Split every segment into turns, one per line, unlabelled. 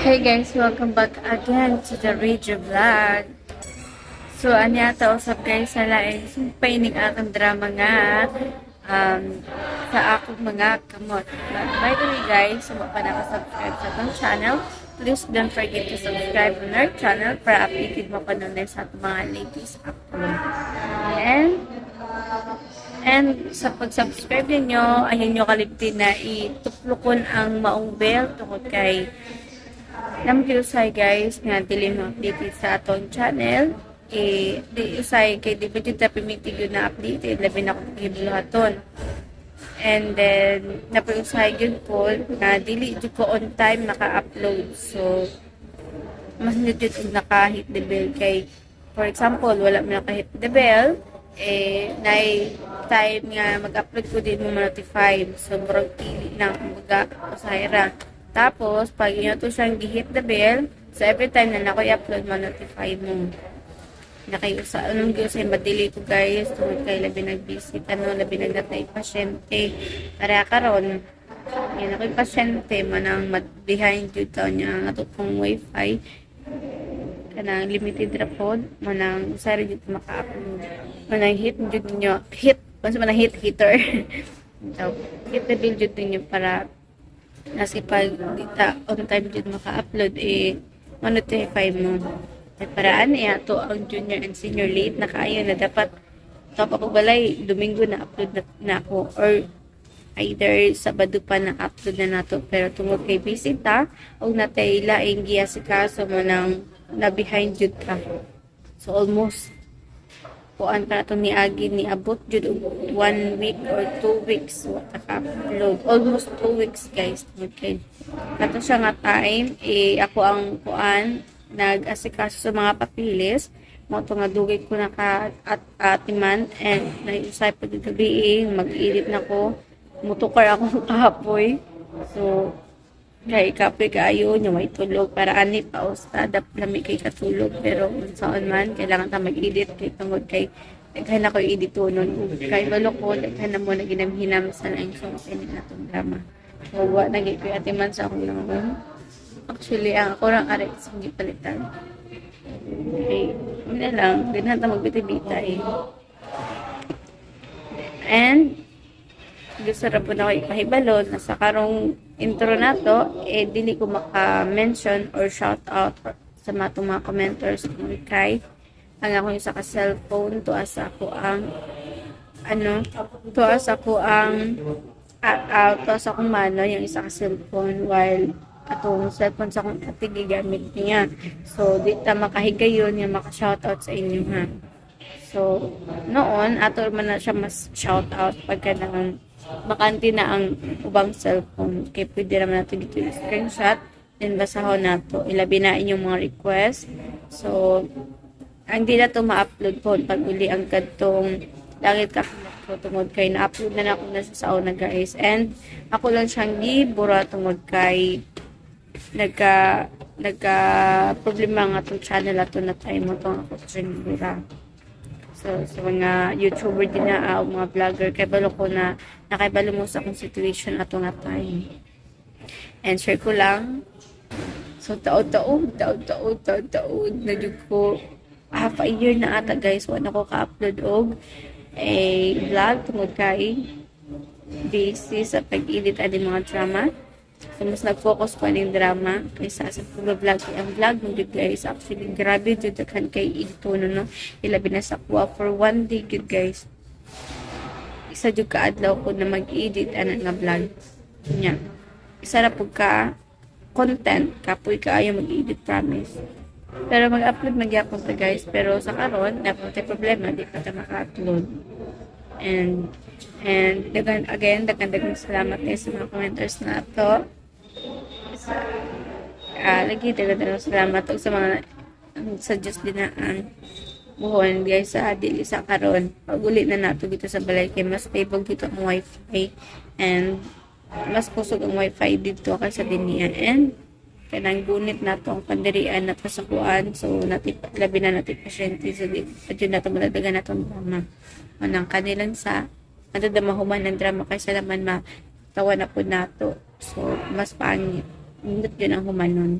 Hey guys, welcome back again to the Radio Vlog. So, anya ta usab guys sa laing sumpay ning atong drama nga "Sa Akong Mga Kamot." But by the way guys, kung pa nakasubscribe sa atong channel, please don't forget to subscribe on our channel para updated mo pa nun sa atong mga latest upload. And sa pag-subscribe ninyo, ayaw nyo kalimtin na ituplokon ang maong bell tungod kay namang usay guys nga dili mo updated sa atong channel eh, di usay kay di ba jud ta pimiti gyud na updated, labi na kung gibuhaton. And then napay-usay gyud po na dili jud ko on time naka-upload, so mas hindi jud og naka-hit the bell kay, for example, wala mo naka-hit the bell eh, nay time nga mag-upload ko, di mo ma-notify. So murag pili na, kumbaga usahay ra. Tapos pag inyo to siyang gi-hit the bell, so every time na nako i-upload, ma-notify mo na kayo. Sa anong gyud sa madili ko guys tungod kay labi nag-visit ano, labi nagdatay pasyente. Para karon yan ako yung pasyente manang behind jud taon niya ang ato pong wifi kanang limited ra pod, manang usay ra jud maka-upload. Manang hit jud ninyo, hit unsa man ang hit hitter. So hit the bell jud ninyo para nasi pag di ta on time jud maka-upload eh, ma-notify mo. Kay paraan niya to ang junior and senior, late na kaayo na. Dapat top ako balay Domingo na upload na ako or either Sabado pa na upload na nato, pero tungod kay busy ta og natay laing giasikaso mo nang na behind jud ka. So almost kuan pa na itong niagi, niabot jud og one week or 2 weeks wa ta ka-upload. Almost 2 weeks guys, tungod kay kato siya nga time eh, ako ang kuan, nag-asikaso sa mga papilis mo to nga dugay ko naka at atiman and nausay pa jud gabi eh, mag-edit na ko, mutukar ako kapoy. So kay kapoy kaayo nya may tulog para ani pa usta dap lami kay katulog, pero unsaon man, kailangan ta mag-edit kay tungod kay daghan ako editonon ug kay balo ko daghan na mo na ginamhinam sa laing sumpay ni atong drama. So wa na gyud koy atiman sa akong nawong. Actually, ang ako rang ari sa gipalitan kay na lang dinhan ta magbita-bita eh. And gusto ra po na ko ipahibalo na sa karong intro nato eh, dili ko maka-mention or shout out sa mga itong mga commenters tungod kay ang ako yung sa ka-cellphone to as ako ang ano, to as ako ang to as akong mano yung isa ka cellphone while atong cellphone sa akong ate gigamit niya. So di ta makahigayon nga maka-shoutout sa inyo ha. So noon ato man na siya mas shout out pagka nang bakante na ang ubang cellphone kay pwede naman natin dito i-screenshot then basahon nato, ilabi na inyong mga request. So ang di na to ma-upload po pag uli ang kadtong "Langit Ka ko" tungod kay na-upload na na ako na siya sa una guys, and ako lang siyang gibura tungod kay nagka nagka problema nga tong channel ato na time mo tong ako siyang gibura. So, sa mga YouTuber din na o mga vlogger, kay balo ko na nakaibalo mo sa akong situation ato nga time. And share ko lang. So, taod-taod, taod-taod, taod-taod na jud ko, half a year na ata guys, wala ko ka-upload og a vlog tungod kay busy sa pag-edit ani mga drama. So, mas nag-focus ko aning drama kaysa sa pag-vlog. Kaya ang vlog mo jud guys, actually, grabe jud daghan kay edito no, no? Ilabi na sa kuha for one day jud guys. Isa jud ka adlaw ko na mag-edit ana nga vlog. Nya. Isa ra pud ka content, kapoy kaayo mag-edit, promise. Pero mag-upload magyapon ta guys, pero sa karon na problema, di pa ta maka-upload. And daghan again, daghan daghan salamat guys sa mga commenters na to. Sa lagi daghan daghan salamat ug sa mga suggest din na ang buhon guys sa dili sa karon. Pag uli na nato dito sa balay kay mas stable dito ang wifi and mas kusog ang wifi dito kaysa dinhi and kanang gunit nato ang pandirian nato sa kuan. So nati labi na nati pasyente, so di pa jud nato madadagan natong drama manang kanilang sa madada mahuman ng drama kaysa naman matawa na po nato. So mas pangit. Nindot yun ang humanon.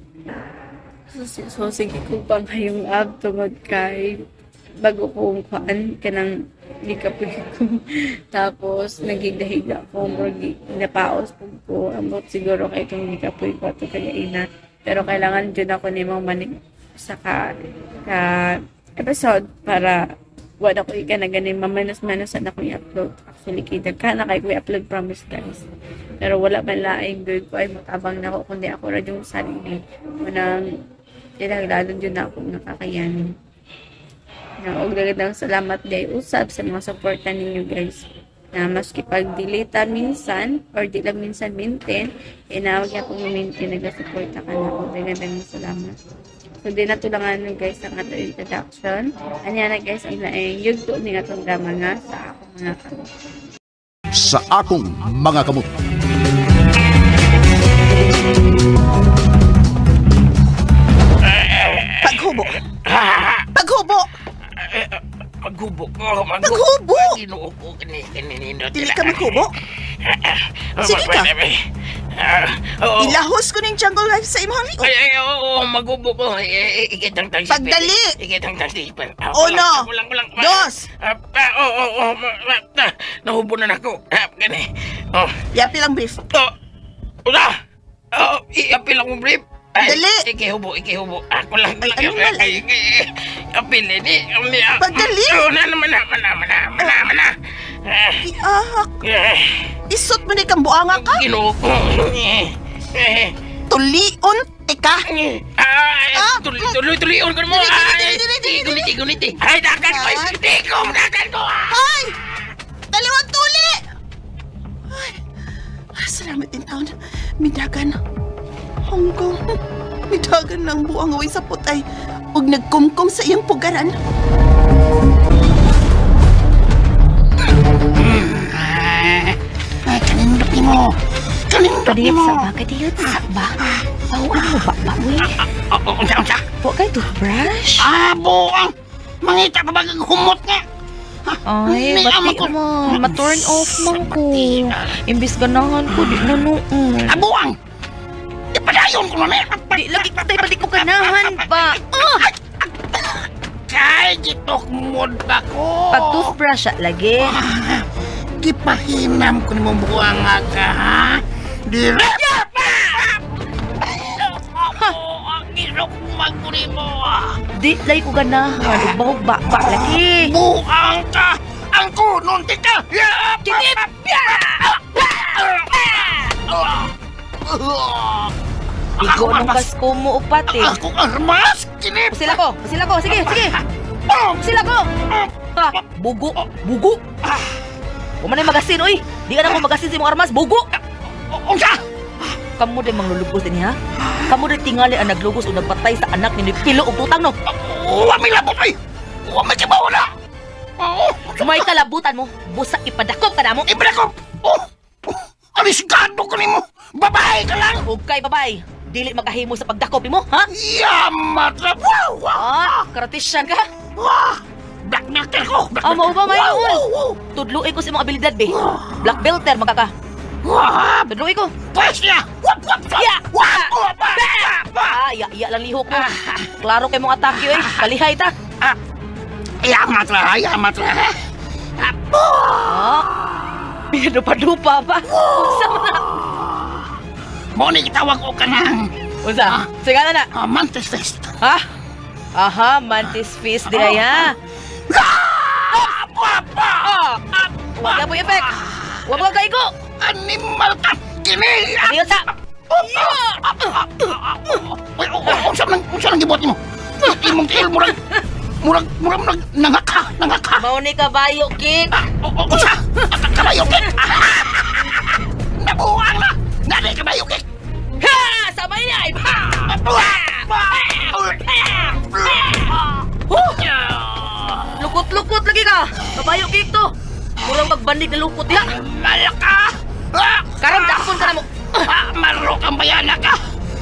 So sige ko pa ngayong ab tungod kay bago ko kuan kanang gikapoy ko. Tapos nagigdahiga ko, murag napaos pud ko. Amot siguro kay itong gikapoy ko ato kaya ina. Pero kailangan jud ako nimong manig sa ka episode para wala ko ika na ganin mamanos-manos na ako i-upload. Actually, kita ka na kay ko i-upload, promise guys. Pero wala man laing gawin ko ay matabang na ako kundi ako ra yung sarili. Unang kinahanglan jud na akong nakakayanin. Na og daghang salamat day usab sa mga suporta ninyo guys. Na maski pag delete minsan or di lang minsan maintain, inawag akong maintain, nagasuporta ka na ako. Daghang salamat. So, di na to lang ano guys ang ato introduction. Anya na guys ang laing yugto ni atong drama nga Sa Akong Mga Kamot.
Sa Akong Mga Kamot.
Paghubo. Paghubo.
Maghubo ko.
Maghubo!
Ginoo ko kini kaninindot.
Dili ka maghubo? Sige ka.
Oo.
Ilahos ko ning jungle life sa imong liog.
Ay, ay, oo, maghubo ko. Ay, ay, ay, Ikitang tang
Pagdali!
Ikitang tang siper.
Uno.
Kulang, kulang.
Dos.
Oo. Nahubo na nako. Gani. Oh.
Yapi lang brief.
Oh. Una. Oh, iapil akong brief. Ay,
Dali!
Ikihubo, ikihubo. Ako lang,
Ay,
lang.
anong mali?
Ay, ay, apil eh, ni.
Pagdali!
Oo, na naman na, mana, mana, mana, mana.
Iahak.
Eh,
Isot mo ni kang buanga ka.
Ginoo ko. Eh, eh,
Tulion tika.
eh. Ay,
Ah,
tuloy, tuloy, tuloy, on ko mo.
Dili, dili,
Ay,
dili, dili, dili,
igunit, igunit, eh. Ay, dagan ko,
Ah.
hindi ko, dagan ko. Ah.
Ay! Dalawang tuli! Ay, ah, salamat din taon. Midagan. Hong Kong. Midagan ng buang away sa putay. Ug nagkumkum sa iyang pugaran.
Ay, kanindot ni mo. Kanindot ni
Kadiyot
mo.
sa ba? Kadiyot sa ba? Aw, ano ba ba, uy?
Oh, oh, unsa, unsa?
Wa kay toothbrush?
Ah, buang. Mangita pa ba kag humot nga?
Ay,
May ama
bati
ko.
mo. Ma-turn off man ko. Imbis ganahan ko, di na noon.
Ah, buang. Di padayon ko na ni.
Di lagi ko tayo, balik ko ganahan ba? Ah!
Kay gitok mod ba ko?
Pag toothbrush, ah, lagi.
Gipahinam ko nimo buang ka, ha? Dire. Ang gisok magkuri mo.
Di lagi ko ganahan. Ug bahog ba ba lagi.
Buang ka! Ang kunon ti ka!
Kinip! Igo nung kasko mo upat eh.
Ako armas! Kinip!
Sila ko, sila ko, sige, sige. Sila ko. Ha, bugo, bugo. Wa man magasin oy. Di ka na mo magasin sa imong armas, bugo.
Unsa?
Kamo din manglulugos din ha? Kamo din tingali ang naglugos o nagpatay sa anak ni Pilo og tutang no.
Wa may labot oy! Wa may kibaw na! Oh,
May kalabutan mo, busa ipadakop ka na mo.
Ibra ko! Oh! Alisgado ko nimo! Babae ka lang!
Ug kay babay, dili makahimo sa pagdakop nimo, ha?
Yamat na! Wow! Wow!
Ah, karatisyan ka.
Wah! Black belter ko! Black
Ah, mao ba, may
Wow!
noon?
Wow! Wow!
Tudluin ko sa imong abilidad be. Black belter makaka.
Wah!
Tudluin ko.
Pwes niya! Wap! Wap! Wap!
Ya!
Wap! Wap! Wap! Wap!
Ah, iya, iya lang lihok mo. Klaro kay mong atake oy. Kalihay ta.
Yamat na! Yamat na! Apo!
Ah. Pinadupa-dupa pa. Unsa man na?
Mo ni gitawag ko kanang
Unsa? Sige na na.
mantis test.
Ha? Aha, mantis fist di ay ha.
Ah! Papa!
Ah! Wag na po effect. Wag mo kaigo.
Animal ka! Kini!
Adiyo sa.
Uy, unsa nang gibuhat nimo? Imong tiil murag murag murag murag nangaka, nangaka.
Mao ni kabayo kid.
Ah, unsa? Kabayo kik. Nabuang na. Nani kabayo kik.
Ha! Sabay na ay. Huh! Lukot-lukot lagi ka. Kabayo kid to. Murang magbandig na lukot diha.
Malaka. Ah!
Karon dakpon ka na mo.
Ah, marok ang bayana ka.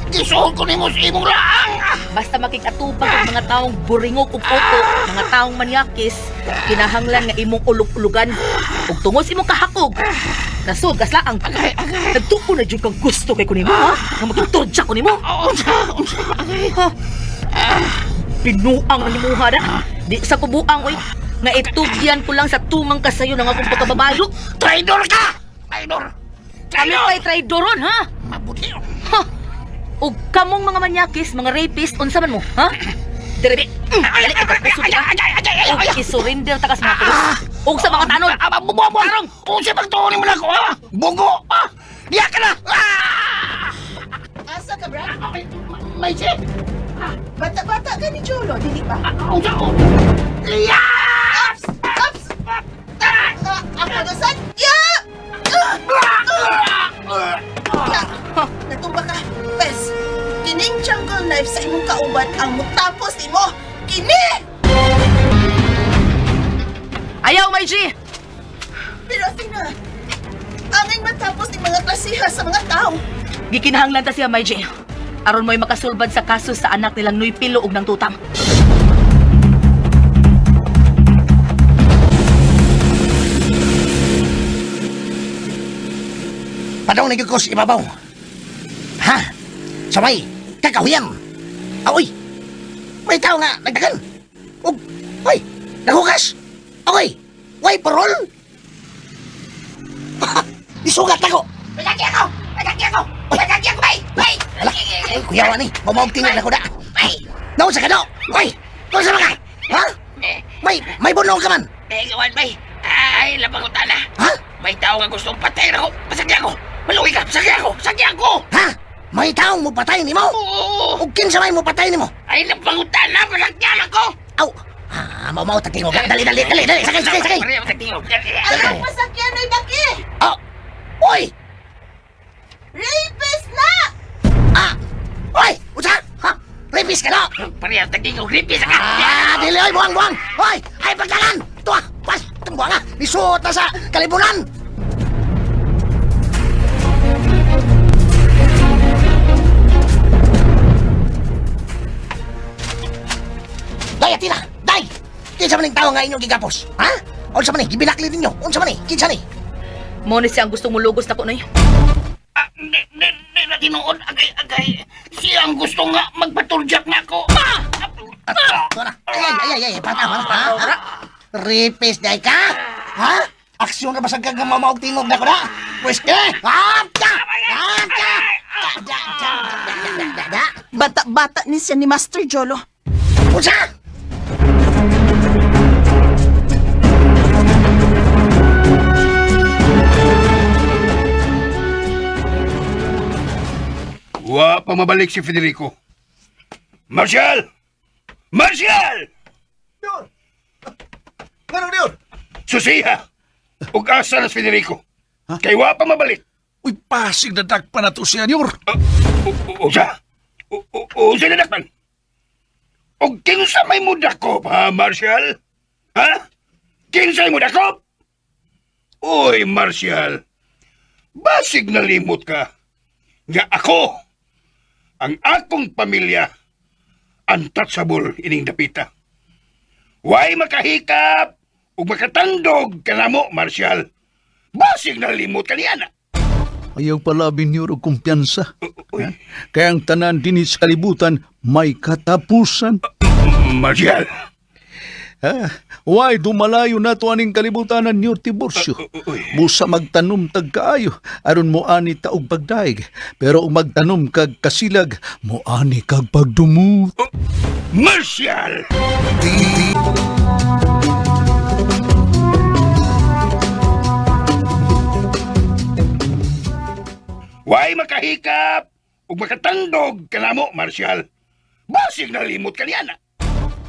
Gisuhol ko nimo sa imong laang.
Basta makikatupag ang mga taong buringok ug oto, mga taong manyakis, kinahanglan nga imong ulog-ulugan. Ug tungod sa imong kahakog, Nasod kaslaang.
Agay, agay.
Nagtuo na jud kang gusto kay kunimo, ha? Nga magtorja ko nimo.
Unsa, unsa, agay.
Ha? Binuang ang imuha na. Di sa kubuang, oy. Nga itugyan ko lang sa tumang kasayo ng akong pagkababayo.
Traidor ka! Traidor!
Kami
Traidor!
pa'y traidoron, ha?
Mabuti.
Ha? Ug kamong mga manyakis, mga rapist, unsa man mo, ha? Dire, di.
Ay,
Dali,
ay, ay,
kusog
ay,
ka.
ay, ay, ay, ay,
Ug
ay.
isurrender ta ka sa mga pulis. Ug sa mga tanod.
Ah, bubuan! Tarong! Unsa pagtuon mo na ako, ah? Bugo! Ah! Diya ka na! Ah!
Asa ka, Brad?
Ay, may sip!
Bata-bata ka ni Jolo, dili ba?
Ah, unsa ko? Liya!
Ups! Ups! Ah, ako na sad! Ya! Ah! Ya! Natumba ka. Pes, kining jungle knife sa imong kauban ang mutapos nimo. Kini!
Ayaw, my G!
Pero Athena, angay matapos ni mga klasiha sa mga tao.
Gikinahanglan ta siya, my G. Aron mo'y makasulbad sa kaso sa anak nilang Nuy Pilo ug nang tutang.
Padong na ko sa ibabaw. Ha? Sabay, kakahuyan. Aoy, may tao nga, nagdagan. Ug, oy, naghugas. Okay, way parol. Isugat ako. Pagkaki ako! Pagkaki ako! Pagkaki ako, bay! Bay! Ala, ay, kuyawa ni, mamaog tingin ako na. Bay! Naon sa kano? Oy, naon sa mga? Ha? May bunog ka man.
Eh, gawan, bay. Ay, labang ko tala.
Ha?
May tao nga gustong patay ako. Pasagya ako. Maluwi ka. Pasagya ako. Pasagya ako.
Ha? May taong mo patay nimo?
Oo.
Ug kinsa may mo patay nimo?
Ay, labang ko tala. Pasagya ako.
Aw! Ah, mau mau tagtingog. Dali, dali, dali, dali. Sakay, sakay, sakay.
Pareho tagtingog.
Ang pasakyan ay daki!
Oh! Oy!
Rapist na!
Ah! Oy! Unsa? Ha? Rapist ka na?
Pareho tagtingog. Ripis ka.
Ah, dili oy, buwang, buwang. Oy, ay pagdagan. Tuwa, pas, itong buwang ah. Isuot na sa kalibunan. Day, Atina! Day! Kinsa man ning tao nga inyong gigapos? Ha? Unsa man ni? Gibinakli ninyo? Unsa man ni? Kinsa ni?
Mo ni siya ang gustong mulugos nako, Noy.
Ah, di, di, di na tinuod. Agay, agay. Siya ang gusto nga magpaturjak na ako. Ah!
Ito na. Ay, ay, ay, ay, ay, pata, pata, ha? Ripis day ka? Ha? Aksyon ka basag kag mamaog tingog na ko na? Pwes ka! Ha? Ta! Ha? Ta! Da, da, da, da, da, da, da.
Bata-bata ni siya ni Master Jolo.
Unsa?
Wa pa mabalik si Federico. Marshal! Marshal!
Ano niyon?
Susiha! Ug asa na si Federico? Kay wa pa mabalik.
Uy, pasig na dakpan na to siya, Nior.
Usa! Usa na dakpan! Og kinsa may mudakop, ha, Marshal? Ha? Kinsa may mudakop? Uy, Marshal! Basig nalimot ka. Nga ako, ang akong pamilya, untouchable ining dapita. Way makahikap ug makatandog kanamo, Marshal. Basig nalimot ka niya na.
Ayaw palabi, Nior, og kumpiyansa.
Uy,
Kaya ang tanan dinhi sa kalibutan may katapusan.
Marshal.
Ha? Why dumalayo na to aning kalibutanan, Nior Tiburcio?
Uy.
Busa magtanom tag kaayo aron mo ani taog pagdaig. Pero ug magtanom kag kasilag, mo ani kag pagdumot.
Marshal! Way makahikap ug makatandog kanamo, Marshal. Basig nalimot ka niya na.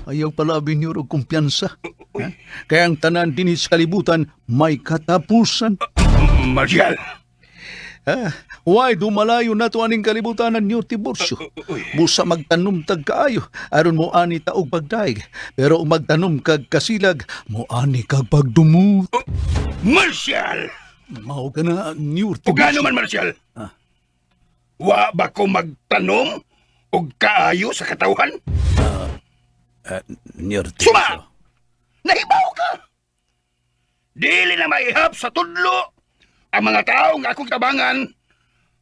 Ayaw palabi niyo og kumpiyansa. Ha? Kaya ang tanan dinhi sa kalibutan may katapusan.
Marshal.
Ha? Why dumalayo na to aning kalibutanan niyo Tiburcio? Busa magtanom tag kaayo aron mo ani taog pagdaig. Pero ug magtanom kag kasilag, mo ani kag pagdumot.
Marshal!
Mao ka na niyo
Ug
Tiburcio.
ano man, Marshal? Wa ba ko magtanom og kaayo sa katawhan?
Niyo
Suma! Nahibaw ka! Dili na maihap sa tudlo. Ang mga tao nga akong tabangan,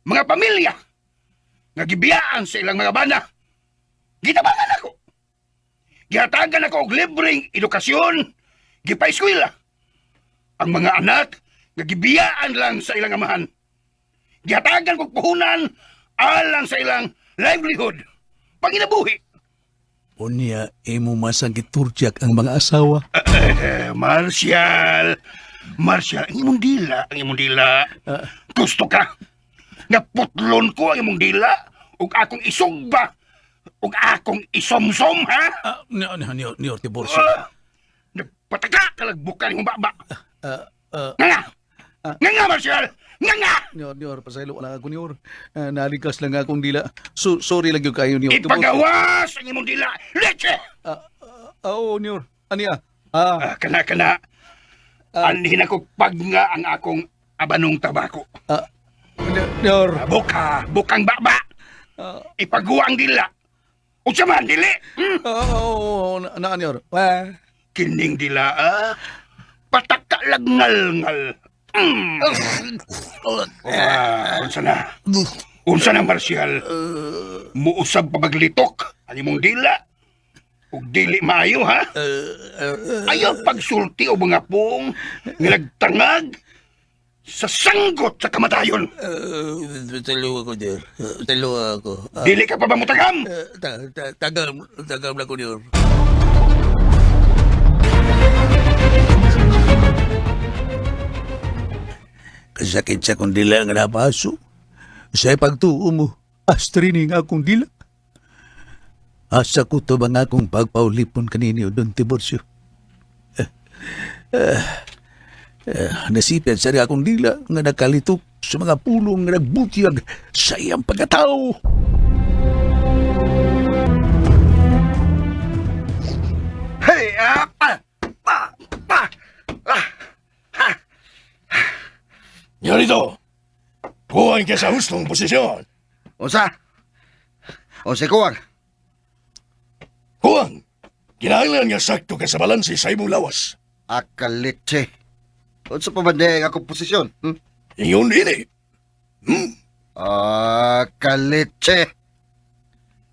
mga pamilya, nga gibiyaan sa ilang mga bana, gitabangan ako. Gihatagan ako og libreng edukasyon, gipaeskwela. Ang mga anak nga gibiyaan lang sa ilang amahan. Gihatagan kog puhunan alang sa ilang livelihood, panginabuhi.
Unya, imo masang giturjak ang mga asawa.
Eh, Marcial, Marcial, ang imong dila, ang imong dila. Gusto ka? Nga putlon ko ang imong dila ug akong isugba ug akong isomsom, ha?
Ah, ni Tiburcio.
Ah, nagpataka kalagbukan imong baba.
Ah, ah,
Nga nga! Nga nga, Marcial! Nga nga!
Nior, Nior, pasaylo lang ako, Nior. Ah, nalikas lang akong dila. So, sorry lang yun kayo, Nior. Tiburcio.
Ipagawas ang imong dila! Leche!
Ah, ah, oo, Nior. Aniya? Ah,
Ah, kana kana. Anhin ako pag nga ang akong abanong tabako.
ah, Nior.
Ah, buka, bukang baba. Ipaguwa ang dila. Unsa man dili? Hmm?
Ah, oo, na, na, Nior. Ah.
Kining dila ah. Patakalagngal-ngal. Mm. Ah, unsa na? Unsa na, Marcial? Muusab pa maglitok ang imong dila. Ug dili maayo ha? Ayaw pagsulti o mga pong nga nagtangag sa sanggot sa kamatayon.
Talo ako, Dior. Talo ako.
Dili ka pa ba mutagam?
Tagam, tagam na ko, Dior.
Kasakit sa kong dila nga napaso. Sa pagtuo mo, astrining akong dila. Asa ko to bang akong pagpaulipon kaninyo, Don Tiburcio? Eh, eh, eh, nasipyan sa akong dila nga nakalitok sa mga pulong nga nagbutyag sa iyang pagkatao.
Hey, ah, pa, pa, pa, ah, ha.
Nyorito, kuhan ka sa hustong posisyon.
Unsa? Unsa kuwang?
Kuhan! Kinahanglan nga sakto ka sa balanse sa imong lawas.
Akalitse. Unsa pa man ang akong posisyon? Hmm?
Ingon ini.
Akalitse.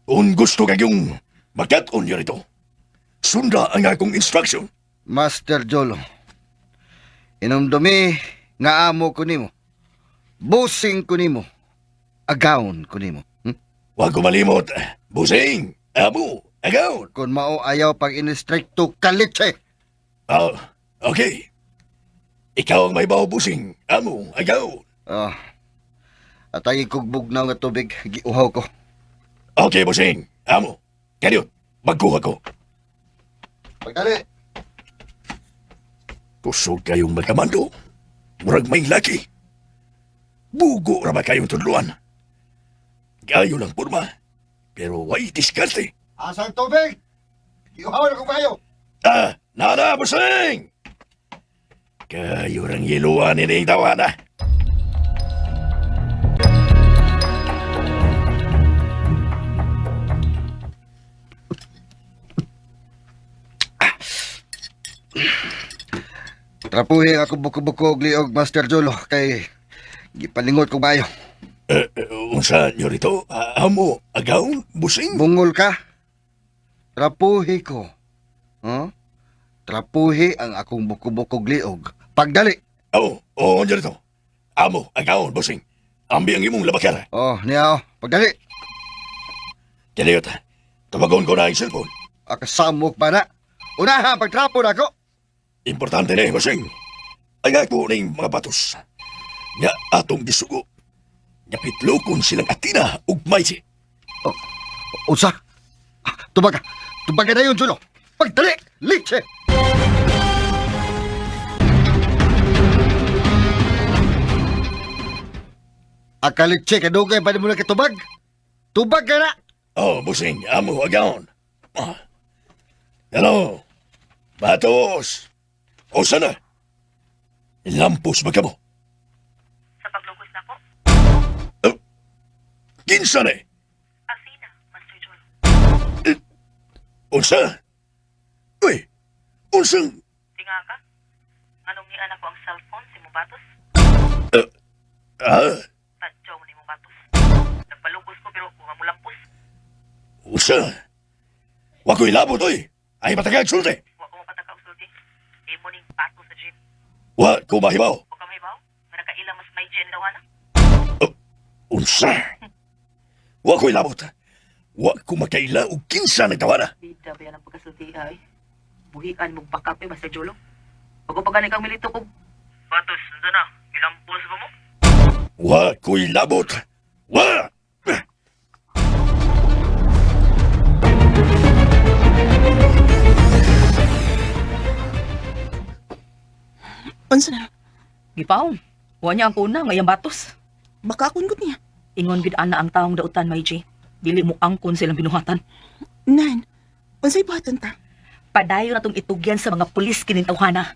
Kung gusto kayong makat-on, Nyorito, sunda ang akong instruction.
Master Jolo. Inumdumi nga amo ko nimo. Busing ko nimo. Agawon ko nimo. Hmm?
Huwag ko malimot. Busing, amo, agaw.
Kung mao ayaw pag inistrikto kalitse.
Ah, okay. Ikaw ang may bawo, busing, amo, agaw.
Ah. Atay kog bugnaw nga tubig, giuhaw ko.
Okay, busing, amo. Kanyo, magkuha ko.
Pagdali.
Kusog kayong magkamando. Murag may laki. Bugo ra ba kayong tudluan? Gayo lang porma. Pero way diskarte.
Asang tubig? Giuhaw na ko kayo.
Ah, nana, busing! Kayo rang yiluan ini tawana.
Trapuhi ang akong buko-buko og liog, Master Jolo, kay gipalingot ko bayo.
Eh, eh, unsa nyo rito? Ah, amo, agaw, busing?
Bungol ka. Trapuhi ko. Huh? Trapuhi ang akong buko-buko og liog. Pagdali.
Oo, oh, oh, nyo rito. Amo, agaw, busing. Ambi ang imong labakara.
Oh, niya oh. Pagdali.
Kaniyot, tawagon ko na ang cellphone.
Akasamok pa na. Unaha, pagtrapo na ako.
Importante na eh, Basing. Ang ako ning mga batos. Nga atong gisugo. Nga pitlokon silang atina ug maysi.
Unsa? Ah, Tubaga. Tubaga na yun, Jolo. Pagdali! Litse! Akalitse, kadugay pa mo na katubag? Tubag ka na!
Oh, busing, amo agaon. Ah. Hello. Batos. O sana? Lampos ba ka mo?
Sa paglugos na po.
Oh. Kinsa na eh?
Asina, Master Jolo.
Unsa? Uy, unsang
Tinga ka? Anong ni anak ko ang cellphone si Mubatos?
Ah,
Tadyaw mo na imong batos. Nagpalugos ko pero wa mo lampos.
usa. Wa ko'y labot, oy. Ay matagag sulti.
Wa ko mapataka og sulti. Imo ning batos sa gym.
Wa ko mahibaw.
Wa ka mahibaw? Nga nakaila mas may gin daw ana.
Unsa? Wa ko'y labot. Wa ko makaila og kinsa nagtawana.
Bida ba yan ang pagkasulti ay? Buhian mong bakap eh, Master Jolo. Bago pa gani kang milito kog batos, unsa na? Ilampos ba mo?
Wa ko'y labot. Wa!
Unsa na?
Gipaw. Wa niya ang kuna nga iyang batos.
Baka akong gud niya.
Ingon gid ana ang taong dautan, May G. Dili mo angkon silang binuhatan.
Nan, unsay buhaton ta?
Padayon natong itugyan sa mga pulis kining tawhana.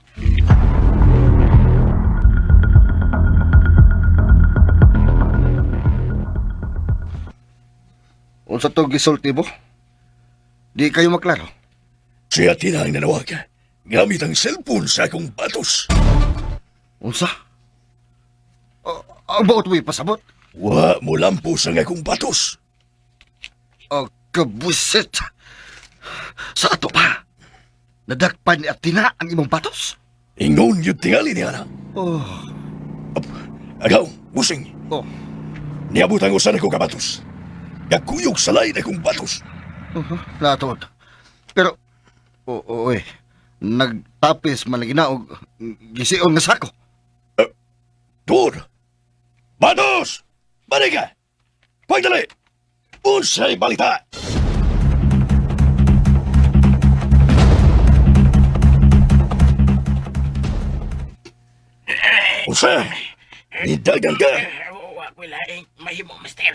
Unsa to gisulti mo? Di kayo maklaro.
Siya tinang nanawag. Gamit ang cellphone sa akong batos.
Unsa? O, ang buot mo'y pasabot?
Wa mo lampos ang akong batos.
O, kabusit! Sa ato pa! Nadakpan ni Atina ang imong batos?
Ingon yun tingali niya na.
Oh,
Agaw, musing.
oh,
Niabot ang usan akong kabatos. Gakuyog sa lain akong batos.
uh, natuod. Pero, o, oy, nagtapis man lagi na og gisiong nga sako.
Tur! Batos! Balik ka! Pagdali! Unsay balita! Unsa? Nidagan ka!
Wa ko'y laing mahimo, mister.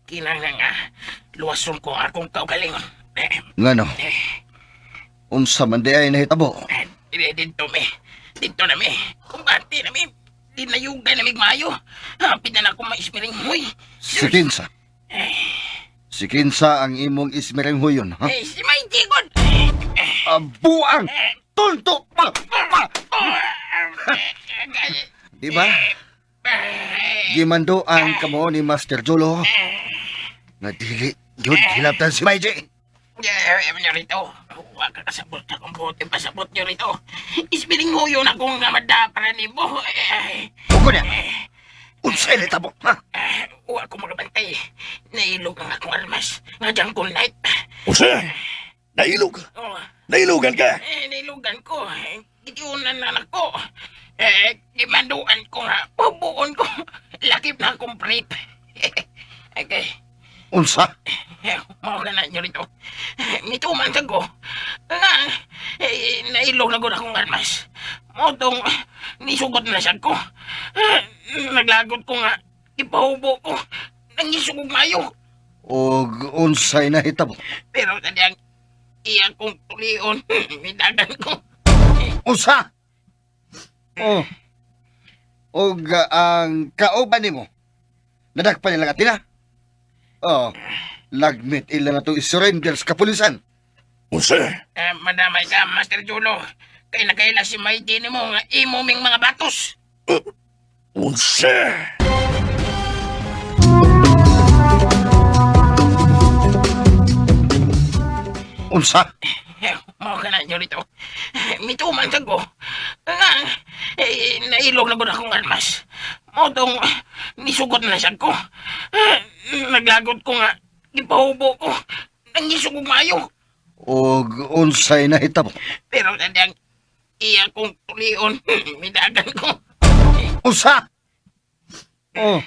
Kinahanglan nga luwason ko akong kaugalingon. Eh,
Ngano? Unsa man di ay nahitabo?
eh, dito mi. Dito na mi. Kumbati na mi. Dinayugan na mi maayo. Hapit na na akong maismiring huy.
Si Kinsa. Si Kinsa ang imong ismireng huyon, ha?
Eh, si May Tigod.
Abuang! Tuntok pa! Pa! Di ba? Gimanduan kamo ni Master Jolo nga dili yun hilabtan si Maiji.
Eh, nyo rito. Huwag ka kasabot akong buti. Pasabot nyo rito. Ismiring huyo na akong namada para nimo. Eh,
Ugo niya. Unsay nitabo, ha?
eh, huwag ko makabantay. Nailog ang akong armas. Nga dyan kong light.
Unsa? Nailog?
Oh.
Nailugan ka?
Eh, nilugan ko. Eh, Giunan na ko. Eh, gimanduan ko nga. Bubuon ko. Lakip na akong prep. Okay.
Unsa?
Eh, mao ka na nyo rito. Eh, Mituman sa ko. Nga, eh, nailog na ko akong armas. Motong, nisugot na siya ko. Eh, naglagot ko nga. Ipahubo ko. Nangisugog mayo.
Og unsay nahitabo?
Pero sadyang, iya kong tulion. Midagan ko.
Unsa? Oh. Og ang kauban nimo nadakpan nila katina? Oh. Lagmit ila na to isurrender sa kapulisan.
Unsa?
Eh, madamay ka, Master Julo. Kay nakaila si Mighty ni mo nga imo ming mga batos.
Unsa?
Unsa?
Eh, mao ka na nyo rito. Eh, mituman sa ko. Nga, eh, nailog na gud akong armas. Mao tong nisugot na siya ko. Eh, naglagot ko nga, gipahubo ko. Nangisugog maayo.
Og unsay nahitabo?
Pero sadyang, iya kong tulion. Midagan ko.
Unsa? Oh.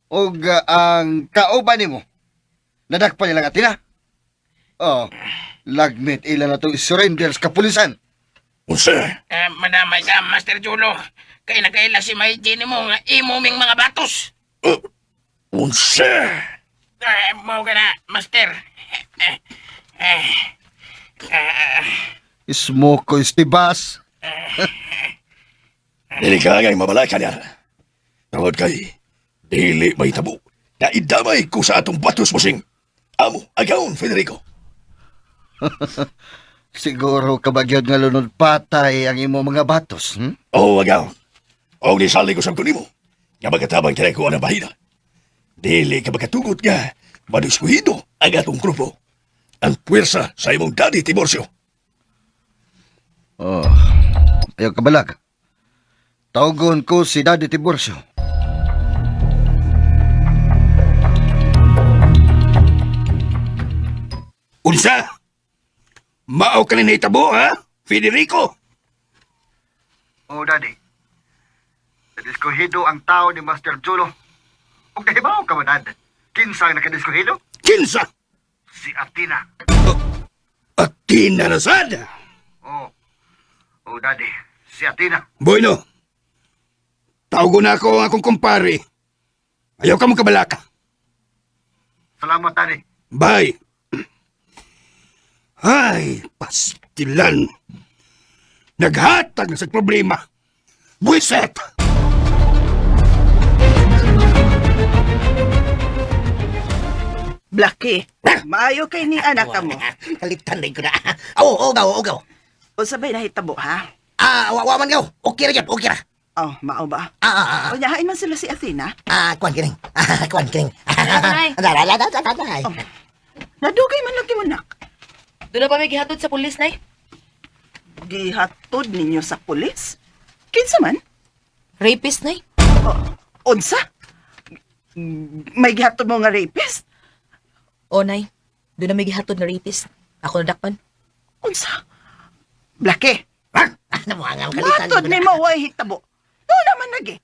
Og ang kauban nimo nadakpan nila katina? Oh. Lagmit ila na to isurrender sa kapulisan.
Unsa?
Eh, madamay ka, Master Julo. Kay nakaila si Mighty ni mo nga imo ming mga batos.
Unsa?
Eh, mao ka na, Master. Eh, eh, eh,
Smoke ko istibas.
Dili ka ngay mabalaka niya. Tawad kay, dili may tabo. Naidamay ko sa atong batos musing. Amo, agaon, Federico.
Siguro kabagyod nga lunod patay ang imo mga batos,
Oh, agaon. O nisalig ko sa nimo. Nga magatabang kaya ko ang bahina. Dili ka makatugot nga madiskuhido ang atong grupo. Ang puwersa sa imong daddy Tiburcio.
Oh, ayaw kabalag. Tawgon ko si Daddy Tiburcio.
Unsa? Mao ka ni nahitabo, ha? Federico!
Oh, Daddy. Nadiskuhido ang tao ni Master Jolo. Ug nahibaw ka ba, Dad? Kinsa ang nakadiskuhido?
Kinsa!
Si Athena.
Atina na sad!
Oh. Oh, Daddy. Si Athena.
Bueno, tawgo na ako ang akong kumpare. Ayaw ka mong kabalaka.
Salamat, Daddy.
Bye. Ay, pastilan. Naghatag na sa problema. Buiset!
Blackie, maayo kay ni anak ka mo.
Kalitan din ko na. Oo, oh, gaw, oh, gaw.
Unsa bay nahitabo ha?
Ah, wa, wa man gaw. Okay ra gyud, okay ra.
Oh, mao ba?
Ah, ah, ah.
Unya hain man sila si Athena.
Ah, kuan kining. Ah, kuan kining.
Nay.
Dala, dala, dala, dala.
Oh. Nadugay man lagi mo nak.
Doon na pa may gihatod sa pulis, Nay.
Gihatod ninyo sa pulis? Kinsa man?
Rapist, Nay.
Oh, unsa? May gihatod mo nga rapist?
O, Nay. Doon na may gihatod na rapist. Ako nadakpan.
Unsa? Blackie,
Ah, namuha nga kalitan.
matod ni mo way hitabo. Doon naman lagi.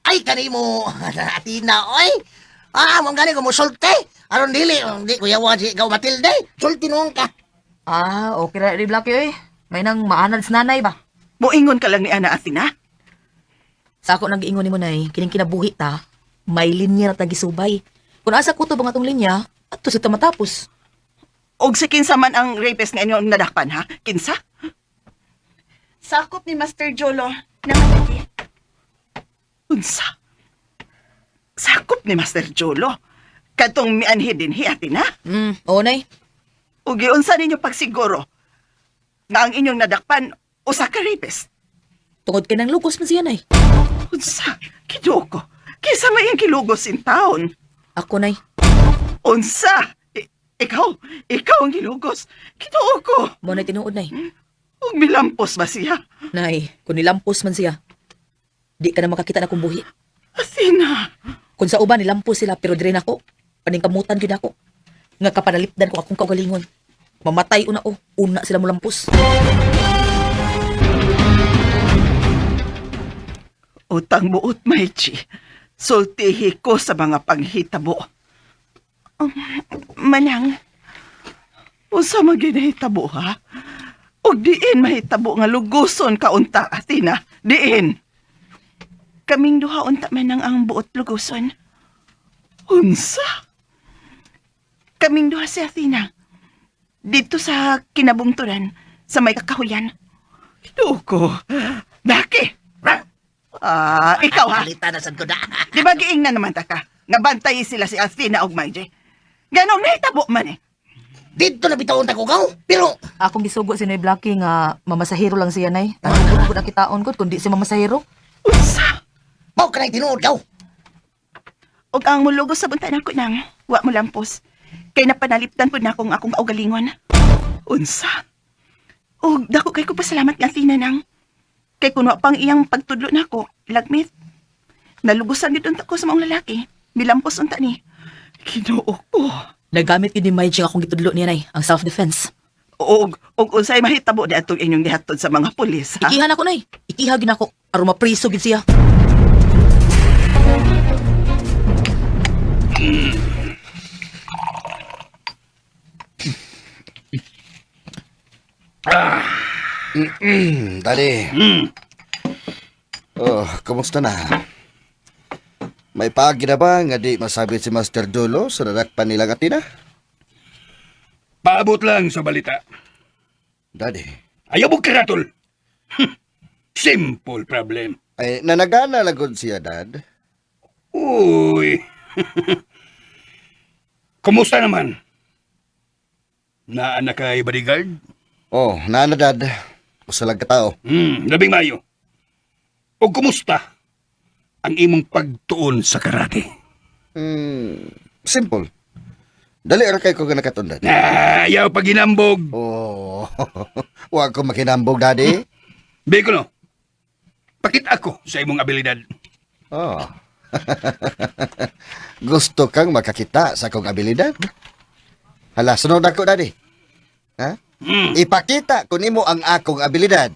Ay, kanimo. Atina, oy. Ah, mo gani ko mo sulti. Aron dili, di ko yawa si ikaw Matilde. Sulti nuon ka.
Ah, okay ra rin, Blackie, oy. May nang maanad sa nanay ba?
Moingon ka lang ni Ana Athena.
Sa ako nang giingon nimo nay, kining kinabuhi ta, may linya na tagisubay. Kung asa kutob ang atong linya, adto sa ta matapos.
Og si kinsa man ang rapist nga inyong nadakpan ha? Kinsa? Sakop ni Master Jolo naman lagi. Unsa? Sakop ni Master Jolo. Katong mianhi dinhi Athena.
Oo nay.
Ug giunsa ninyo pagsiguro nga ang inyong nadakpan usa ka rapist.
Tungod kay nang lugos man siya nay.
Unsa? Kidoko. Kinsa may ang kilugos in town?
Ako nay.
Unsa? Ikaw, ikaw ang gilugos. Kidoko.
Mo nay tinuod nay.
Ug milampos ba siya?
Nay, kung nilampos man siya, di ka na makakita na kong buhi.
Athena.
Kung sa uban nilampos sila pero dire nako, paningkamutan gyud ako. Nga kapanalipdan ko akong kaugalingon. Mamatay una ko, una sila molampos.
Utang buot, Maichi. Sultihi ko sa mga panghitabo. Manang, usa maginahitabo ha? Og diin mahitabo nga luguson ka unta, Athena. Diin. Kaming duha unta manang ang buot luguson. Unsa? Kaming duha si Athena. Dito sa kinabungturan, sa may kakahuyan. Ginoo. Daki! Ah, ikaw ha?
Kalitan na sad ko na.
Di ba giing na naman ta ka? Nabantay sila si Athena og Manje. Ganong nahitabo man eh.
Dito na bitawon ta ko gaw. Pero
Akong gisugo si Noy Blackie nga mamasahero lang siya nay. Tanong ko na kitaon ko kundi si mamasahero.
Unsa?
mao ka nang tinuod gaw.
Og ang mulugos sa buntan ako nang wa mo lampos. Kay napanalipdan pud na akong akong kaugalingon. Unsa? Og dako kay ko pasalamat nga Athena nang. Kay kuno pang iyang pagtudlo nako, lagmit. Nalugosan gid unta ko sa maong lalaki. Milampos unta ni. Ginoo ko.
Nagamit yun ni Mike akong gitudlo niya nay, ang self-defense.
Og og unsay mahitabo di atong inyong gihatod sa mga pulis, ha?
Ikiha na ko nay. Ikiha gyud nako aron mapriso gid siya.
Daddy. Oh, kumusta na? May paagi na ba nga di masabi si Master Jolo sa nadakpan nilang Athena?
Paabot lang sa balita.
Daddy,
Ayaw mo karatol. Simple problem.
ay nanagana lagod siya, Dad.
Uy. Kumusta naman? Naa na kay bodyguard?
Oh, naana, Dad. Usa lang ka tao.
Labing mayo. O kumusta? ang imong pagtuon sa karate?
Simple. Dali ra kay ko nga nakatundan.
Ah, ayaw paginambog.
Oh, wag ko makinambog, Daddy.
Biko no, pakita ako sa imong abilidad.
Oh. Gusto kang makakita sa akong abilidad? Hala, sunod ako, Daddy. Ha? Ipakita ko nimo ang akong abilidad.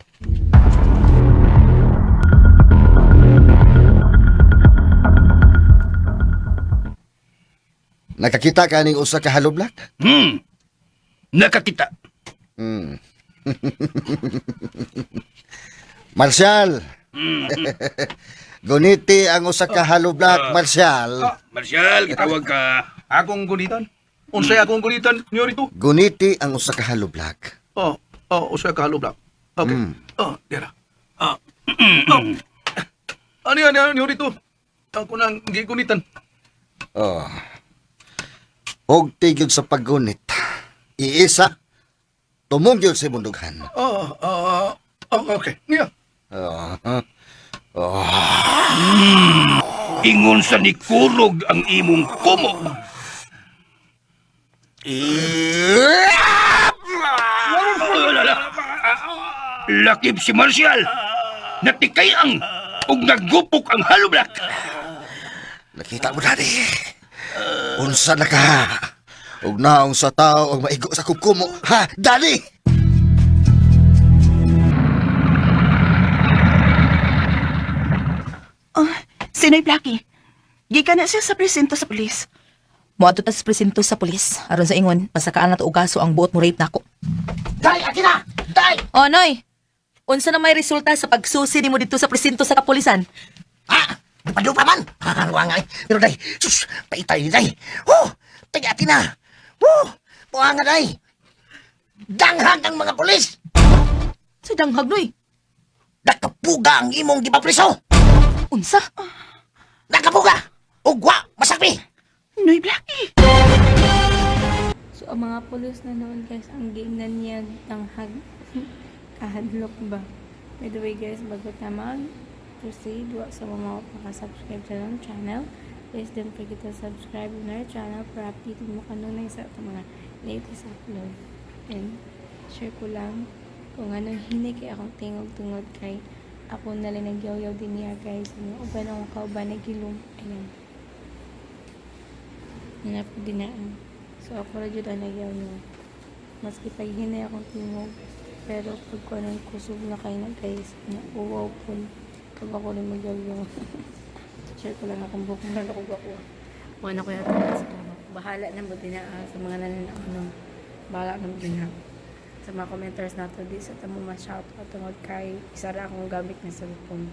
Nakakita ka ning usa ka haloblak?
Nakakita.
Marshal. Guniti ang usa ka haloblak, Marshal.
Marshal, gitawag ka.
Akong gunitan? Unsay akong gunitan, Nyorito?
Guniti ang usa ka haloblak.
Oh, oh, usa ka hollow block. Okay. Oh, dira. Ah. Oh. Ano yan, ano, Nyorito? Ako nang gigunitan.
Oh. Og tigil sa paggunit. Iisa. Tumungyod sa imong dughan.
Oh, oh, oh, okay. Yeah.
Oh.
Ingon sa nikurog ang imong kumo. Lakip si Marshal. Natikay ang ug naggupok ang hollow block.
Nakita mo, Daddy. Unsa na ka? Ug naong sa tao ang maigo sa kukumo. Ha, Daddy!
Oh, Sinoy Blackie. Gikan na siya sa presinto sa pulis.
Moadto ta sa presinto sa pulis. Aron sa ingon, pasakaan na to og kaso ang buot mo rape nako.
Day, akin na! Day!
Oh, Noy. Unsa na may resulta sa pagsusi nimo dito sa presinto sa kapulisan?
Ah! Dupa-dupa man! Hahawa nga eh. Pero day, sus! Paitay, day! Oh! Tay, atin na! Oh! Buha nga, day! Danghag ang mga pulis!
Sa danghag, Noy.
Nakapuga ang imong gipapriso!
Unsa?
Nakapuga! Ugwa! Masakpi!
Noy Blackie.
So, ang mga pulis na noon guys, ang game na niya tanghag. Kahadlok ba? By the way guys, bago ta mag-proceed, wa sa mga makasubscribe sa akong channel, please don't forget to subscribe on our channel para updated mo kanunay sa atong mga latest upload. And share ko lang kung anong hinay kay akong tingog tungod kay ako na lang nagyaw-yaw din niya guys. Ano, uban akong kauban nagilom. Ayan. Hanap ko din na. So ako ra jud ang nagyaw niya. Maski pag hinay akong tingog, pero pag ko anong kusog na kayo na guys, na uwaw po. Pag ako rin magyawyaw. Share ko lang akong buhok. Meron ako bako. Wala ko yata na sa mga. Bahala na mo din na sa mga nananaw. Bahala na mo din na. Sa mga commenters nato di sa tamo ma-shout out tungod kay isa ra akong gamit ng cellphone.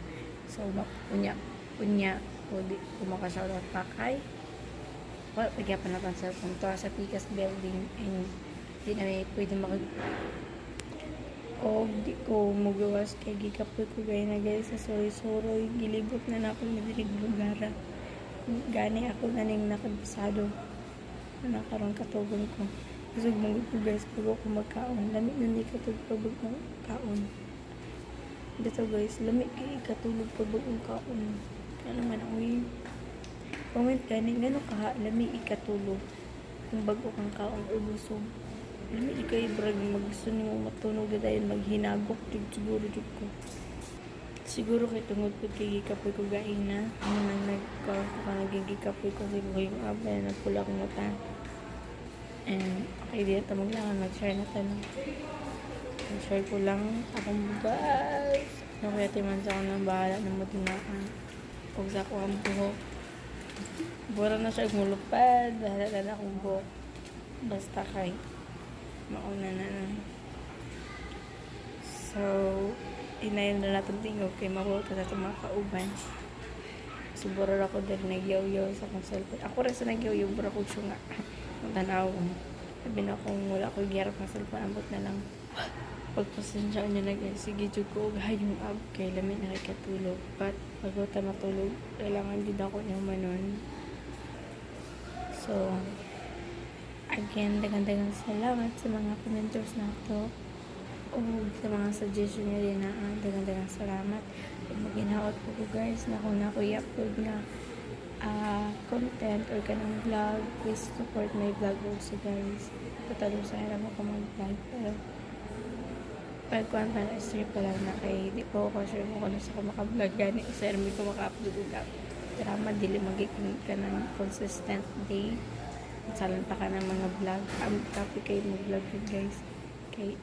So unya unya o di ko maka-shout out pa kay wala pa gyapon na cellphone to sa Pikas building and di na may pwede mag og di ko mugawas kay gikapoy ko gay na guys sa suroy-suroy gilibot na nako ni diri lugara gani ako na ning nakabisado na karon katugon ko kusog man gud ko guys pag ako magkaon lami na ni katug pag akong kaon dito guys lami kay katulog pag akong kaon ano man uy comment gani ngano ka lami ikatulog kung bago kang kaon or busog lami di kay brag maggusto nimo matunog na dahil maghinagok jud siguro jud ko siguro kay tungod pud kay gikapoy ko gaing na ano nang nagkaroon ko ka naging gikapoy ko siguro yung abay na nagpula akong mata and okay di na ta maglangan mag-share na tanong share ko lang akong bugas ano kaya timan sa ako ng bahala na mo tinaan og sa ako ang buhok. Bura na siya mulupad. Bahala na na akong buhok. Basta kay mauna na na. So, inayon na natin tingog kay mabuta na itong mga kauban. So, bura ako dahil nagyaw-yaw sa akong cellphone. Ako rin sa nagyaw-yaw, bura ko siya nga. Tanaw. Sabi na kung wala ko giyarap ng cellphone, ambot na lang. Pagpasensya nyo na guys, sige jud ko og hayong ab kay lami na kay katulog. But bago ta matulog, kailangan jud ako niyo manon. So, again, daghang-daghang salamat sa mga commenters nato. Ug sa mga suggestion niyo din na daghang salamat. Ug maginaot po ko guys na kung na ako i-upload nga content or kanang vlog, please support my vlog also, guys. Total sa mo ko mag-vlog pero pagkuan pa na stream pa lang na kay di pa ako sure kung ano sa ko maka-vlog gani sa mi ko maka-upload og drama, dili magiging ka ng consistent day. Salan pa ka ng mga vlog, ang topic kay mo vlog yun, guys, kay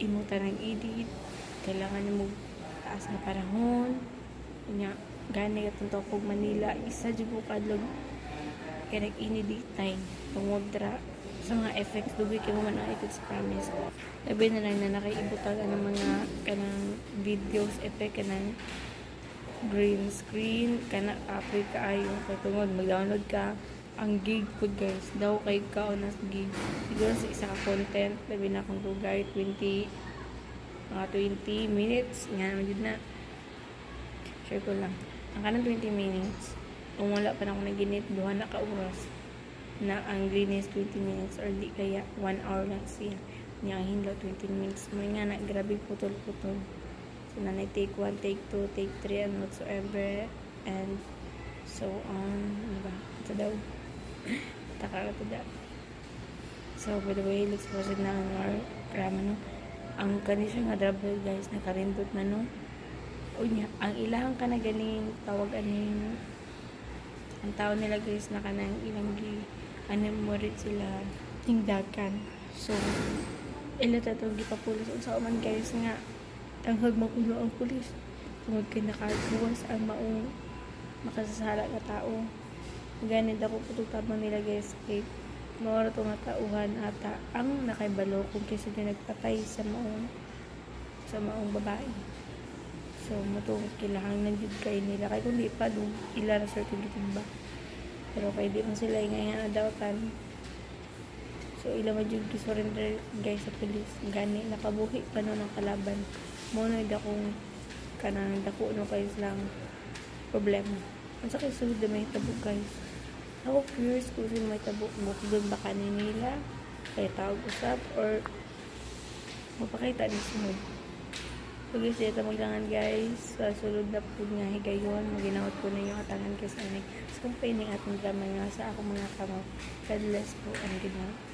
imo tanang edit, kailangan nimo taas na panahon. Unya gani katong kog Manila, isa jud ko kadlog kay nag-ini time tungod ra sa mga effects. Dugay kay mo man ang effects, promise. Labi na lang na nakaibutang ang mga kanang videos effect, kanang green screen kana, kapoy kaayo kay tungod mag-download ka ang gig pud, guys, daw kay kaon nas gig siguro sa isa ka content, labi na kung dugay 20, mga 20 minutes nga naman jud na. Share ko lang ang kanang 20 minutes, kung wala pa na ako naginit, duha na ka oras na ang linis, 20 minutes or di kaya 1 hour lang siya niya, ang hinlo 20 minutes mo nga na, grabe putol-putol. So nanay take 1, take 2, take 3 and whatsoever and so on, diba? Ito daw taka ka to da. So by the way, let's proceed na ang our drama, no? Ang kani siya nga drama, guys, nakarindot na, no? Unya ang ilahang ka na ganing tawag aning ang tao nila, guys, na kanang ilang gi ano mo rin sila tingdakan. So ila ta itong gipapulis, unsa man, guys, nga tanghag makuno ang pulis tungod kay nakagawas ang maong makasasala nga tao. Ganit ako putog tabang nila, guys, kay mao ra to nga tauhan ata ang nakaibalo kung kinsa yung nagpatay sa maong babae. So mo kilahang nandiyon kay nila kay kung di pa dug ila ra sir kung gitumba, pero kay di man sila ingay nga nadawatan. So ila man jud gi-surrender, guys, sa police. Gani nakabuhi pa no ng kalaban mo na dakong kanang dako no kay lang problema. Unsa kay sulod na may tabo, guys? Ako curious kung sino may tabo, bukdon ba kani nila kay tawag usab or mapakita ni sunod. So guys, dito maglangan, guys. Sa sulod na po nga higayon, maginawat ko na yung atangan guys. Ani. So kung pa atong drama nga sa akong mga kamot. God bless po and good night.